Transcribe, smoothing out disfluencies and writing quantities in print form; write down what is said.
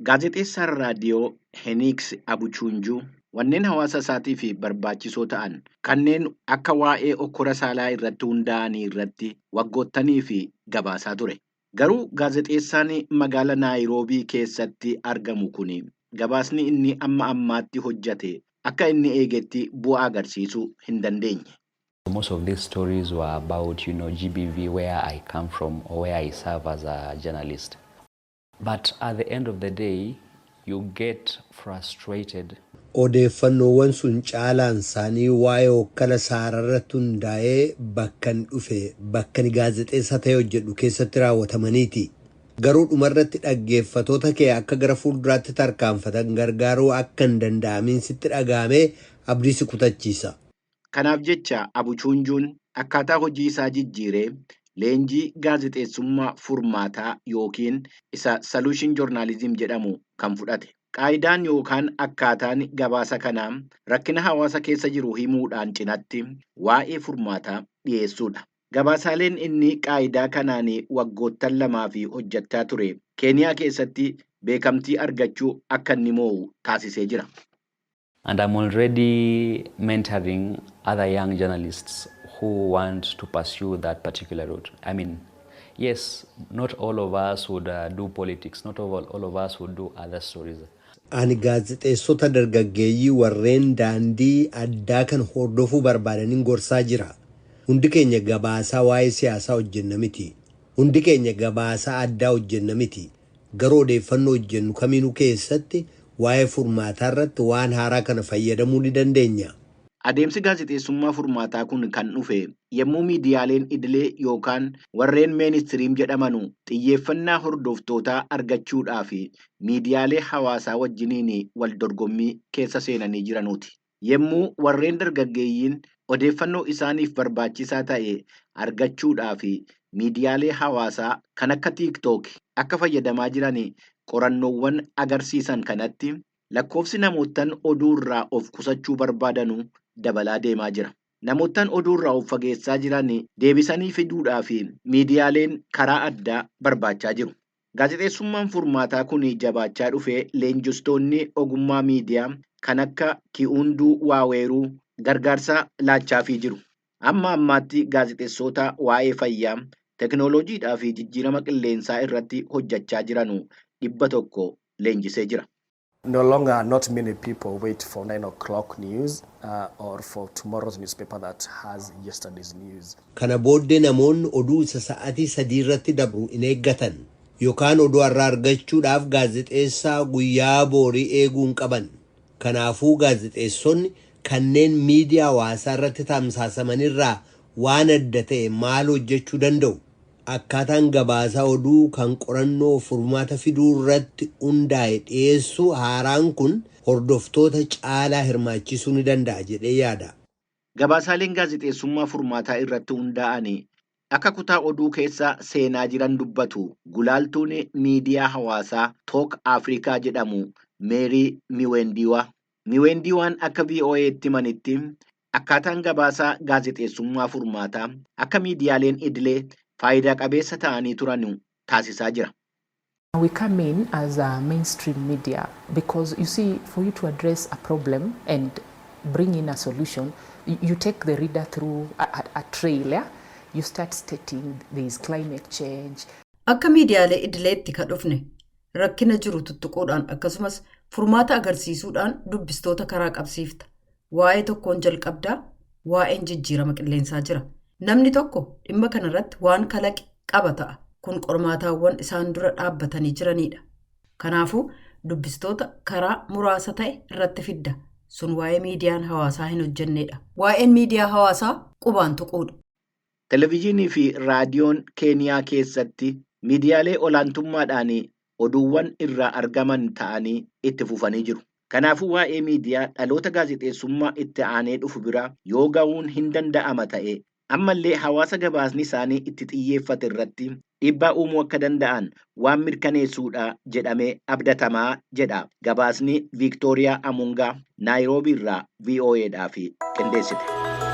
Gaazexeessaan raadiyoo Heniks Abuchunjuu wanneen hawaasa isaatiif barbaachisoo ta'an kanneen akka waa'ee okkora saalaa irratti hundaa'anii irratti waggoottaniif gabaasaa ture. Garuu gaazexeessaan magaala Naayiroobii keessatti argamu kun gabaasni inni amma ammaatti hojjate akka inni eegetti bu'aa agarsiisuu hin dandeenye. Most of these stories were about GBV, where I come from or where I serve as a journalist. But at the end of the day, you get frustrated. Odeeffannoowwan sun caalaan isaanii waa'ee hokkara saalaarratti hundaa'ee bakkan dhufe bakka gaazexeessaa ta'e hojjedhu keessatti raawwatamaniiti. Garuu dhumarratti dhaggeeffatoota kee akka gara fuulduraatti tarkaanfatan gargaaruu akka hin danda'amin sitti dhaga'amee abdii si kutachiisa. Kanaaf jecha Abuchunjuun akkaataa hojii isaa jijjiiree leenjii gaazexeessummaa furmaataa yookiin isa solution journalism jedhamu kan fudhate. Qaayidaan yookaan akkaataan gabaasa kanaa rakkina hawaasa keessa jiru himuudhaan cinatti waa'ee furmaataa dhiyeessuudha. Gabaasaaleen inni qaayidaa kanaan waggoottan lamaaf hojjechaa ture Keeniyaa keessatti beekamtii argachuu akka inni moo'u taasisee jira. And I'm already mentoring other young journalists who want to pursue that particular route. I mean, yes, not all of us would do politics, not all of us would do other stories. Ani gaazexeessota dargaggeeyyii warreen daandii addaa kan hordofuu barbaadaniin gorsaa jira. Hundi keenya gabaasaa waa'ee siyaasaa hojjenna miti. Hundi keenya gabaasaa addaa hojjenna miti. Garuu odeeffannoo hojjennu kamiinuu keessatti waa'ee furmaataa irratti waan haaraa kana fayyadamuu ni dandeenya. Adeemsi gaazexeessummaa furmaataa kun kan dhufe yommuu miidiyaaleen idilee yookaan warreen mainstream jedhamanu xiyyeeffannaa hordoftootaa argachuudhaaf miidiyaalee hawaasaa wajjiniin wal dorgommii keessa seenanii jiranuuti. Yommuu warreen dargaggeeyyiin odeeffannoo isaaniif barbaachisaa ta'e argachuudhaaf miidiyaalee hawaasaa kan akka TikTok akka fayyadamaa jiran qorannoowwan agarsiisan kanatti lakkoofsi namoottan oduu irraa of qusachuu barbaadanuu dabalaa deemaa jira. Namoottan oduu irraa of fageessaa jiran deebisanii fiduudhaaf miidiyaaleen karaa addaa barbaachaa jiru. Gaazexeessummaan furmaataa kun jabaachaa dhufee leenjistoonni ogummaa miidiyaa kan akka Ki'unduu Waaweeruu gargaarsa laachaafii jiru. Amma ammaatti gaazexeessota waa'ee fayyaa, teekinooloojiidhaa fi jijjiirama qilleensaa irratti hojjechaa jiranu 100 leenjisee jira. No longer, not many people wait for 9 o'clock news or for tomorrow's newspaper that has yesterday's news. Kana booddee namoonni oduu isa sa'aatii 3 irratti dabru hin eeggatan yookaan oduu har'aa argachuudhaaf gaazexeessaa guyyaa boorii eeguu hin qaban. Kanaafuu gaazexeessonni kanneen miidiyaa hawaasaa irratti tamsaasamanirraa waan adda ta'e maal hojjechuu danda'u? Akkaataan gabaasaa oduu kan qorannoo furmaata fiduu irratti hundaa'e dhiyeessuu haaraan kun hordoftoota caalaa hirmaachisuu ni danda'a jedhee yaada. Gabaasaaleen gaazexeessummaa furmaataa irratti hundaa'an akka kutaa oduu keessa seenaa jiran dubbatu gulaaltuun miidiyaa hawaasaa Talk Afrikaa jedhamu Meerii Miwendiiwaa. Miwendiiwaan akka VOA'tti himanitti akkaataan gabaasaa gaazexeessummaa furmaataa akka miidiyaaleen idilee faayidaa qabeessa ta'anii turan taasisaa jira. We come in as a mainstream media because, you see, for you to address a problem and bring in a solution, you take the reader through a trail. Yeah? You start stating there is climate change. Akka miidiyaalee idileetti ka dhufne rakkina jiru tuttuquudhaan akkasumas furmaata agarsiisuudhaan dubbistoota karaa qabsiifta. Waa'ee tokkoon jalqabdaa, waa'een jijjiirama qilleensaa jira. Namni tokko dhimma kanarratti waan kalaqe qaba ta'a. Kun qormaataawwan isaan dura dhaabbatanii jiranidha. Kanaafuu dubbistoota karaa muraasa ta'e irratti fidda. Sun waa'ee miidiyaan hawaasaa hin hojjennedha. Waa'een miidiyaa hawaasaa qubaan tuquudha. Televezyiinii fi raadiyoon Keeniyaa keessatti miidiyaalee olaantummaadhaan oduuwwan irraa argaman ta'anii itti fufanii jiru. Kanaafuu waa'ee miidiyaa dhaloota gaazexeessummaa itti aanee dhufu bira yoo ga'uun hin danda'ama ta'e, ammallee hawaasa gabaasni isaanii itti xiyyeeffate irratti dhiibbaa uumuu akka danda'an waan mirkaneessuudha jedhamee abdatamaa jedha gabaasni Viiktooriyaa Amungaa Naayiroobii irraa VOAdhaaf qindeessite.